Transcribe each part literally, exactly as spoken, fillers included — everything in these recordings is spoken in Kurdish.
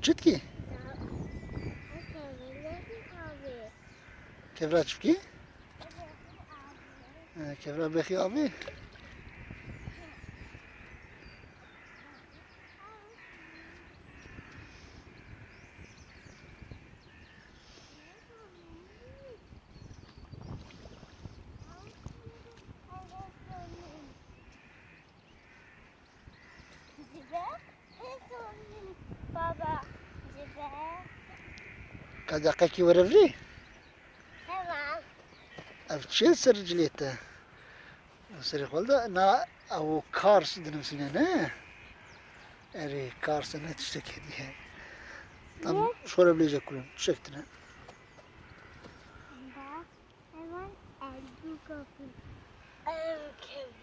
Çi dikî? Kevra çi bikî? He, kevra bexî avê. Ji ber hê sorin baba, ji ber. Ka deqekî were virî? Tamam. Ev çi ser cilê te? Serê xwe de na ew Kars dinivîsîne ne? Erê Kars ne tiştek hediye. Tam şore bilêce kurin tiştek tine. Hemen elbî kapı. Ev kevin.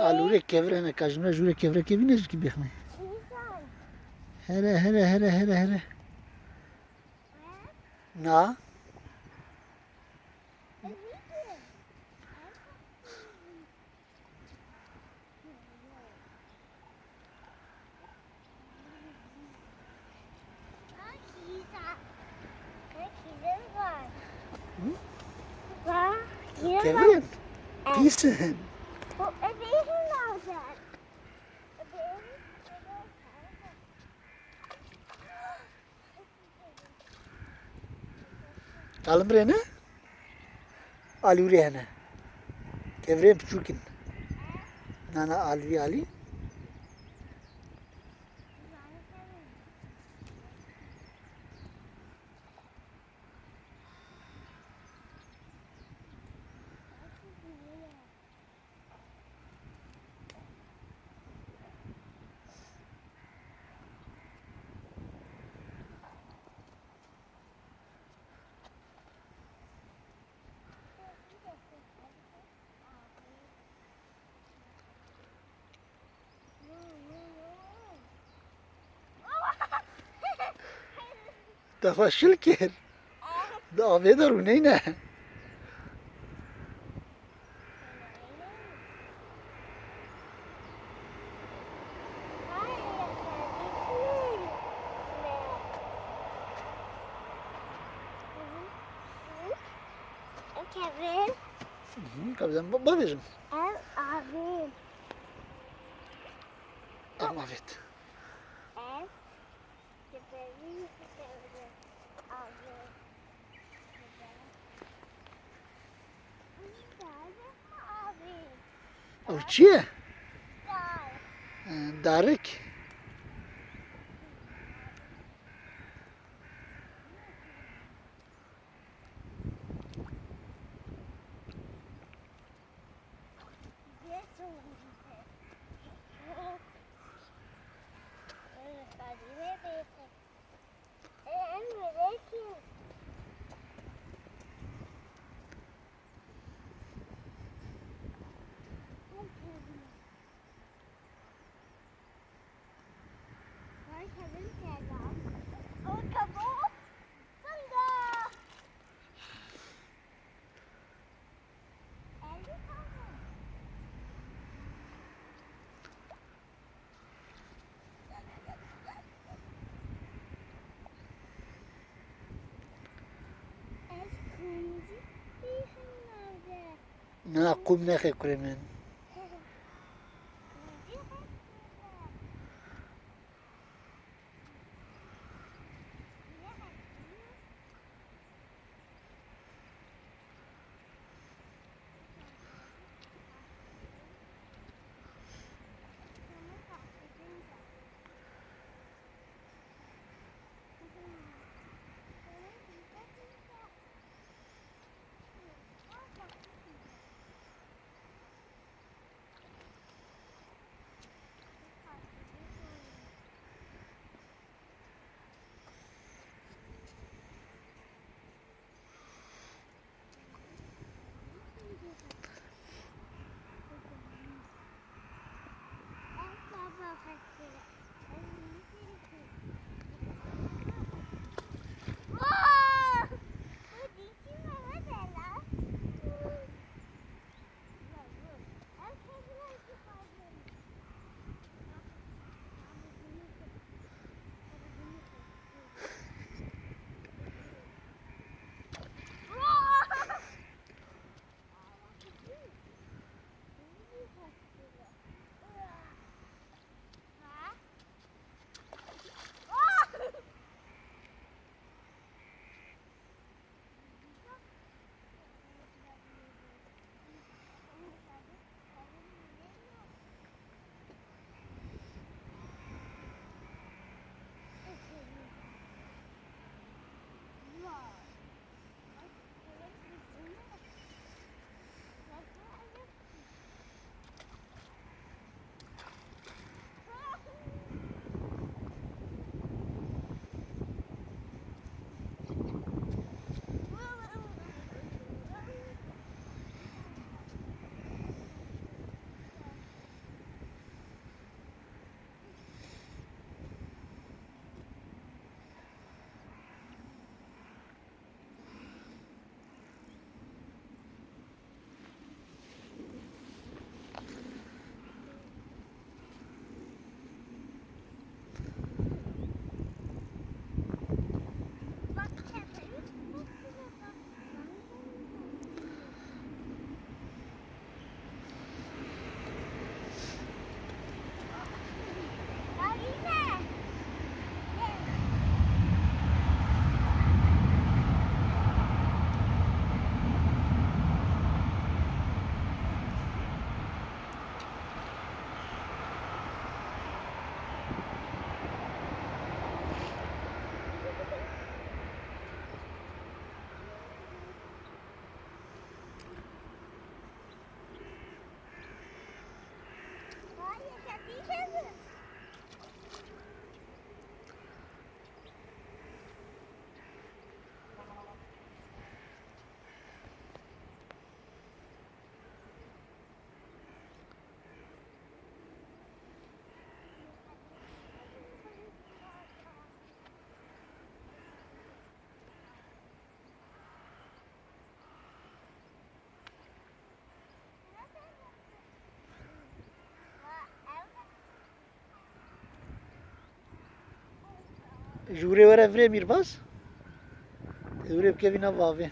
Alûrê kevre hene, ka ji min re jûrê kevrekê bîne, ji kî bêxme. Here, here, here, here, here. Na. Kevin, pîs in. Kalimrê ne? Alûrê hene. Kevirên piçûk in. Nana alî alî. Te xwe şil kir. Di avê de rûneyne. Kevin. Hı hı, kabul ederim. Ba-, bavêjim. Ev avê. Ev avêt. Ev. Kevin, kevin. Avê. Ew çi ye? Dar. Ee, darik. Na, qûm nexê kurê min. Ji hûrê were virê mîrbaz. Hûrê bikevî nav avê.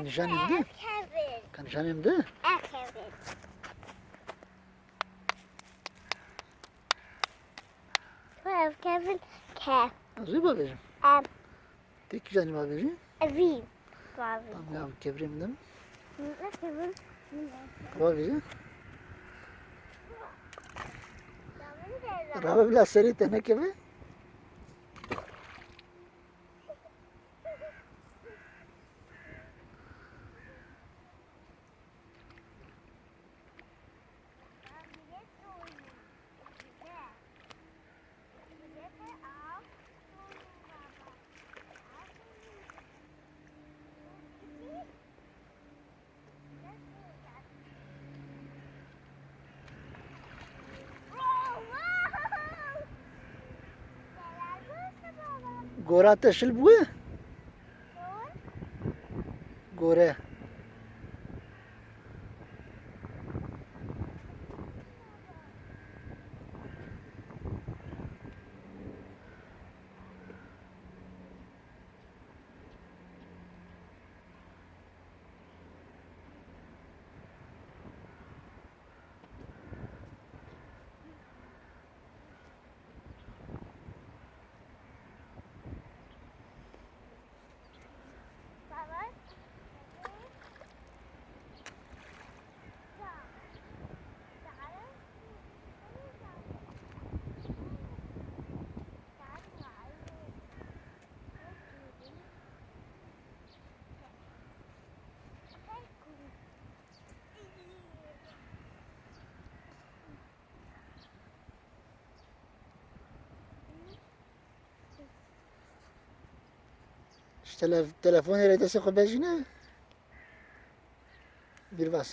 Nîşanê min de? Kevin. Ka nîşanê min de? Ev Kevin. Ev Kevin. Ke. Ez ê bavêjim. Em. Tê kîjanî bavêjî? Evî. Bavê. Tamam ya, kevirê min de. Ne Kevin? Bavêjî. Rabe bila serê te nekeve. Gora te şil bûye? Gore. Ji tele-, telefonê re destê xwe bejîne. Bîrbas.